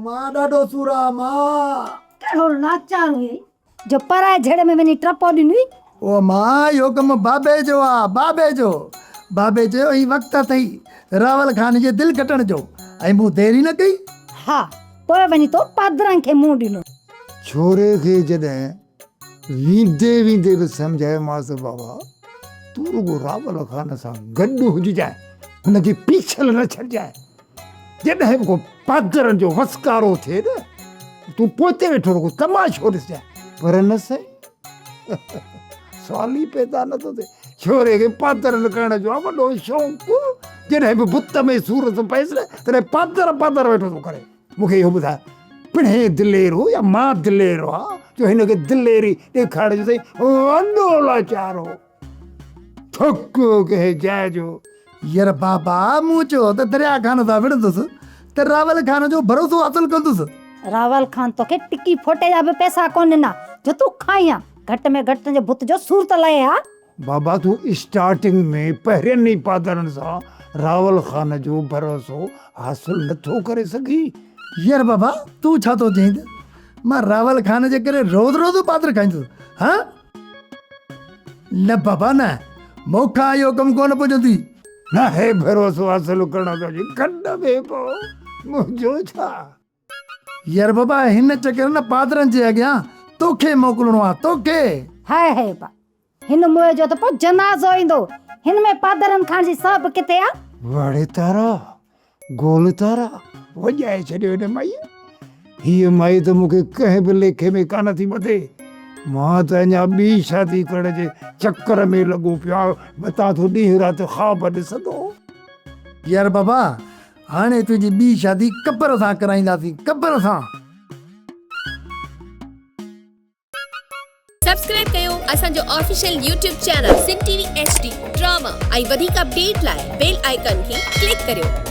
مان ڏاڍو سور آ مان. ڪهڙو لاچار هئي جو پرائي جهيڙي ۾ وڃي ٽپو ڏنوئي. او مان اهو ڪم بابي جو آ بابي جو. بابي چيو هي وقت اٿئي راول خان جي دل کٽڻ جو ۽ مون دير ئي نه ڪئي. ها پوء وڃي تو پادرن کي منهن ڏنو. ڇوري کي جڏهن ويندي ويندي به سمجهايومانس ته بابا تون رڳو راول خان سان گڏ هججانء، هن جي پيڇل نه ڇڏجانء. جڏهن به ڪو پادرن جو وسڪارو ٿئي نه تون پوئتي ويٺو رڳو تماشو ڏسجانء. پر نه سائين، سوال ئي پيدا نه ٿو ٿئي. ڇوري کي پادرن ڪرڻ جو آ وڏو شوق. جڏهن به بت ۾ سور ٿو پئيس نه تڏهن پادر پادر ويٺو ٿو ڪري. مون کي اهو ٻڌاء، پڻهين دلير هو يا مان دلير هئا جو هن کي دليري ڏيکارڻ جو سائين وڏو لاچار هو. ٿڪ ڪنهن جاء جو. ير بابا مون چيو ته دريا خان سان وڙهندس ته راول خان جو ڀروسو حاصل ڪندس. راول خان توکي ٽڪي ڦوٽي جا به پئسا ڪونه ڏنا جو تون کائين ها. گهٽ ۾ گهٽ تنهنجي بت جو سور ته لهي ها. بابا تون اسٽارٽنگ ۾ پهرين ئي پادرن سان راول خان جو ڀروسو حاصل نه ٿو ڪري سگهين. ير بابا تون ڇا ٿو چئين ته مان راول خان جي ڪري روز روز پادر کائيندس ها؟ نه بابا نه مون کان اهو ڪم ڪونه پڄندي. نه هي ڀروسو حاصل ڪرڻ ته جي کڏ ۾ پئو منهنجو ڇا؟ ير بابا هن چڪر نه پادرن جي اڳيان توکي موڪلڻو آ توکي. هاء هاء با هن موئي جو ته پوء جنازو ايندو. هن ۾ پادرن کائڻ جي سهپ ڪٿي آ؟ وڙ تارا، گول تارا، وڄائي ڇڏيو هن مائيء. هيء مائي ته مون کي ڪنهن به ليکي ۾ ڪانه ٿي ٻڌي. مان ته اڃا ٻي شادي ڪرڻ جي چڪر ۾ لڳو پيو آهيان. متان تون ڏينهن رات خواب ڏسندو. يار بابا، هاڻي تنهنجي ٻي شادي قبر سان ڪرائينداسين، قبر سان. سبسڪرائب ڪيو اسان جو official YouTube channel Sindh T V H D drama ۽ وڌيڪ اپڊيٽ لاء بيل آئيڪان کي ڪلڪ ڪريو.